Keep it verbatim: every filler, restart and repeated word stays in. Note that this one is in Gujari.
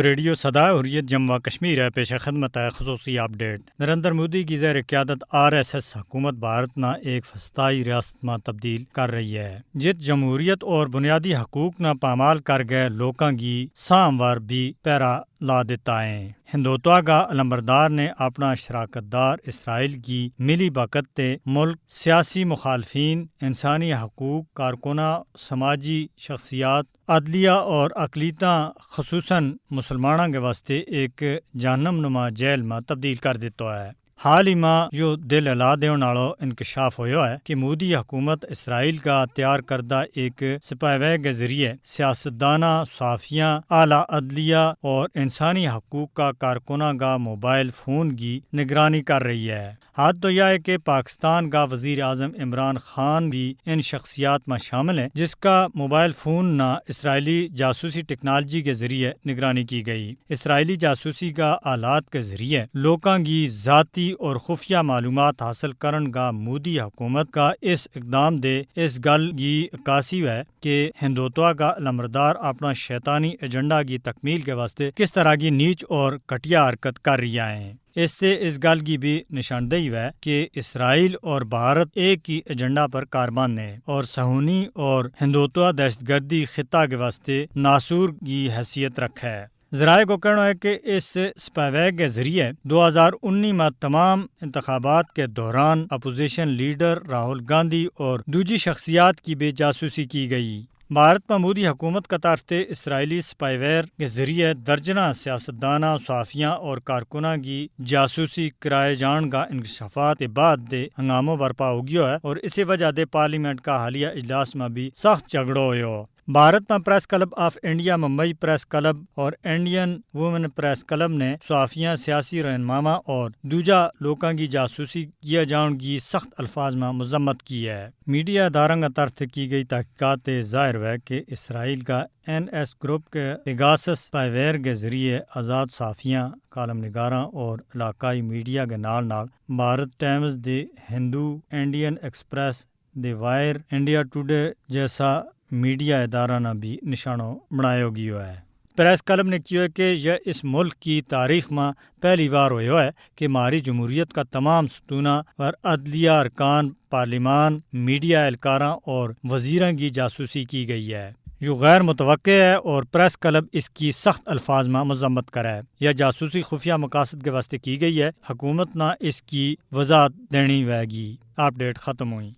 ریڈیو سدا حریت جموں و کشمیر ہے، پیش خدمت ہے خصوصی اپ ڈیٹ۔ نریندر مودی کی زیر قیادت آر ایس ایس حکومت بھارت نا ایک فسطائی ریاست ما تبدیل کر رہی ہے، جت جمہوریت اور بنیادی حقوق نا پامال کر گئے لوکاں کی ساہم ور بھی پیرا لا دیتا ہے۔ ہندوتوا کا علمبردار نے اپنا شراکت دار اسرائیل کی ملی بکت تے ملک، سیاسی مخالفین، انسانی حقوق کارکناں، سماجی شخصیات، عدلیہ اور اقلیتاں، خصوصا مسلماناں کے واسطے ایک جہنم نما جیل ما تبدیل کر دیتا ہے۔ حال ہی ما یوہ دل ہلا دیون آلو انکشاف ہویو ہے کہ مودی حکومت اسرائیل کا تیار کردہ ایک سپاہی وے کے ذریعے سیاستداناں، صحافیاں، اعلیٰ عدلیہ اور انسانی حقوق کا کارکناں کا موبائل فون کی نگرانی کر رہی ہے۔ حد تو یہ ہے کہ پاکستان کا وزیر اعظم عمران خان بھی ان شخصیات ما شامل ہے، جس کا موبائل فون نا اسرائیلی جاسوسی ٹیکنالوجی کے ذریعے نگرانی کی گئی۔ اسرائیلی جاسوسی کا آلات کے ذریعے لوکاں کی ذاتی اور خفیہ معلومات حاصل کرن کا مودی حکومت کا اس اقدام دے اس گل کی عکاسی ہے کہ ہندوتوا کا علمبردار اپنا شیطانی ایجنڈا کی تکمیل کے واسطے کس طرح کی نیچ اور کٹیا حرکت کر رہیا ہیں۔ اس سے اس گل کی بھی نشاندہی ہوئے کہ اسرائیل اور بھارت ایک ہی ایجنڈا پر کاربند ہیں اور سہونی اور ہندوتوا دہشت گردی خطہ کے واسطے ناسور کی حیثیت رکھا ہے۔ ذرائع کو کہنو ہے کہ اس سپاہی وے کے ذریعے دو ہزار انی ما تمام انتخابات کے دوران اپوزیشن لیڈر راہل گاندھی اور دوجی شخصیات کی بھی جاسوسی کی گئی۔ بھارت ما مودی حکومت کا طرف تے اسرائیلی سپاہی ویر کے ذریعے درجناں سیاستداناں، صحافیاں اور کارکناں کی جاسوسی کرائے جان کا انکشافات کے بعد دے ہنگامو برپا ہو گیو ہے اور اسی وجہ دے پارلیمنٹ کا حالیہ اجلاس ما بھی سخت جھگڑو ہویو۔ بھارت ما پریس کلب آف انڈیا، ممبئی پریس کلب اور انڈین وومن پریس کلب نے صحافیاں، سیاسی رہنماواں اور دوجہ لوکاں کی جاسوسی کیا جان کی سخت الفاظ ما مذمت کی ہے۔ میڈیا اداراں کا طرف تے کی گئی تحقیقات تے ظاہر ہوئے کہ اسرائیل کا این ایس گروپ کے پیگاسس سپاہی ویر کے ذریعے آزاد صحافیاں، کالم نگاراں اور علاقائی میڈیا کے نال نال بھارت ٹائمز دے ہندو، انڈین ایکسپریس دے وائر، انڈیا ٹوڈے جیسا میڈیا اداراں نا بھی نشانو بنایو گیو ہے۔ پریس کلب نے کہیو ہے کہ یہ اس ملک کی تاریخ ما پہلی وار ہویو ہے کہ مہاری جمہوریت کا تمام ستوناں پر عدلیہ ارکان، پارلیمان، میڈیا اہلکاراں اور وزیراں کی جاسوسی کی گئی ہے۔ یوہ غیر متوقع ہے اور پریس کلب اس کی سخت الفاظ ما مذمت کرے۔ یہ جاسوسی خفیہ مقاصد کے واسطے کی گئی ہے، حکومت نا اس کی وضاحت دینی ہوئے گی۔ اپ ڈیٹ ختم ہوئی۔